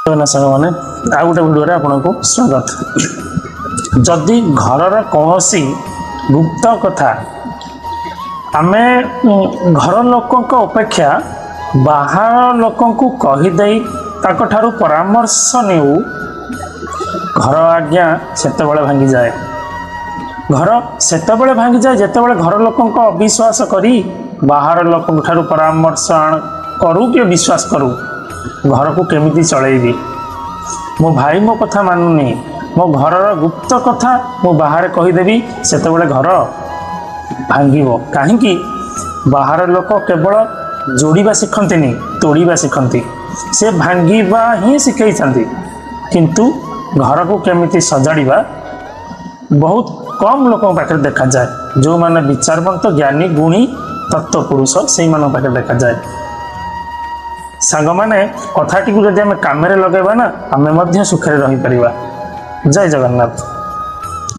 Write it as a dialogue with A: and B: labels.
A: ଜଗନ୍ନାଥ ସାଙ୍ଗମାନେ, ଆଉ ଗୋଟେ ଭିଡ଼ିଓରେ ଆପଣଙ୍କୁ ସ୍ୱାଗତ। ଯଦି ଘରର କୌଣସି ଗୁପ୍ତ କଥା ଆମେ ଘର ଲୋକଙ୍କ ଅପେକ୍ଷା ବାହାର ଲୋକଙ୍କୁ କହିଦେଇ ତାଙ୍କଠାରୁ ପରାମର୍ଶ ନେଉ, ଘର ଆଜ୍ଞା ସେତେବେଳେ ଭାଙ୍ଗିଯାଏ। ଘର ସେତେବେଳେ ଭାଙ୍ଗିଯାଏ, ଯେତେବେଳେ ଘର ଲୋକଙ୍କ ଅବିଶ୍ୱାସ କରି ବାହାର ଲୋକଙ୍କ ଠାରୁ ପରାମର୍ଶ କରୁ କି ବିଶ୍ୱାସ କରୁ, ଘରକୁ କେମିତି ଚଳେଇବି, ମୋ ଭାଇ ମୋ କଥା ମାନୁନି, ମୋ ଘରର ଗୁପ୍ତ କଥା ମୁଁ ବାହାରେ କହିଦେବି, ସେତେବେଳେ ଘର ଭାଙ୍ଗିବ। କାହିଁକି? ବାହାର ଲୋକ କେବଳ ଯୋଡ଼ିବା ଶିଖନ୍ତିନି, ତୋଡ଼ିବା ଶିଖନ୍ତି। ସେ ଭାଙ୍ଗିବା ହିଁ ଶିଖେଇଥାନ୍ତି, କିନ୍ତୁ ଘରକୁ କେମିତି ସଜାଡ଼ିବା ବହୁତ କମ୍ ଲୋକଙ୍କ ପାଖରେ ଦେଖାଯାଏ। ଯେଉଁମାନେ ବିଚାରବନ୍ତ, ଜ୍ଞାନୀ, ଗୁଣୀ, ତତ୍ତ୍ୱ ପୁରୁଷ, ସେଇମାନଙ୍କ ପାଖରେ ଦେଖାଯାଏ। ସାଙ୍ଗମାନେ, କଥାଟିକୁ ଯଦି ଆମେ କାମରେ ଲଗାଇବା ନା, ଆମେ ମଧ୍ୟ ସୁଖରେ ରହିପାରିବା। ଜୟ ଜଗନ୍ନାଥ।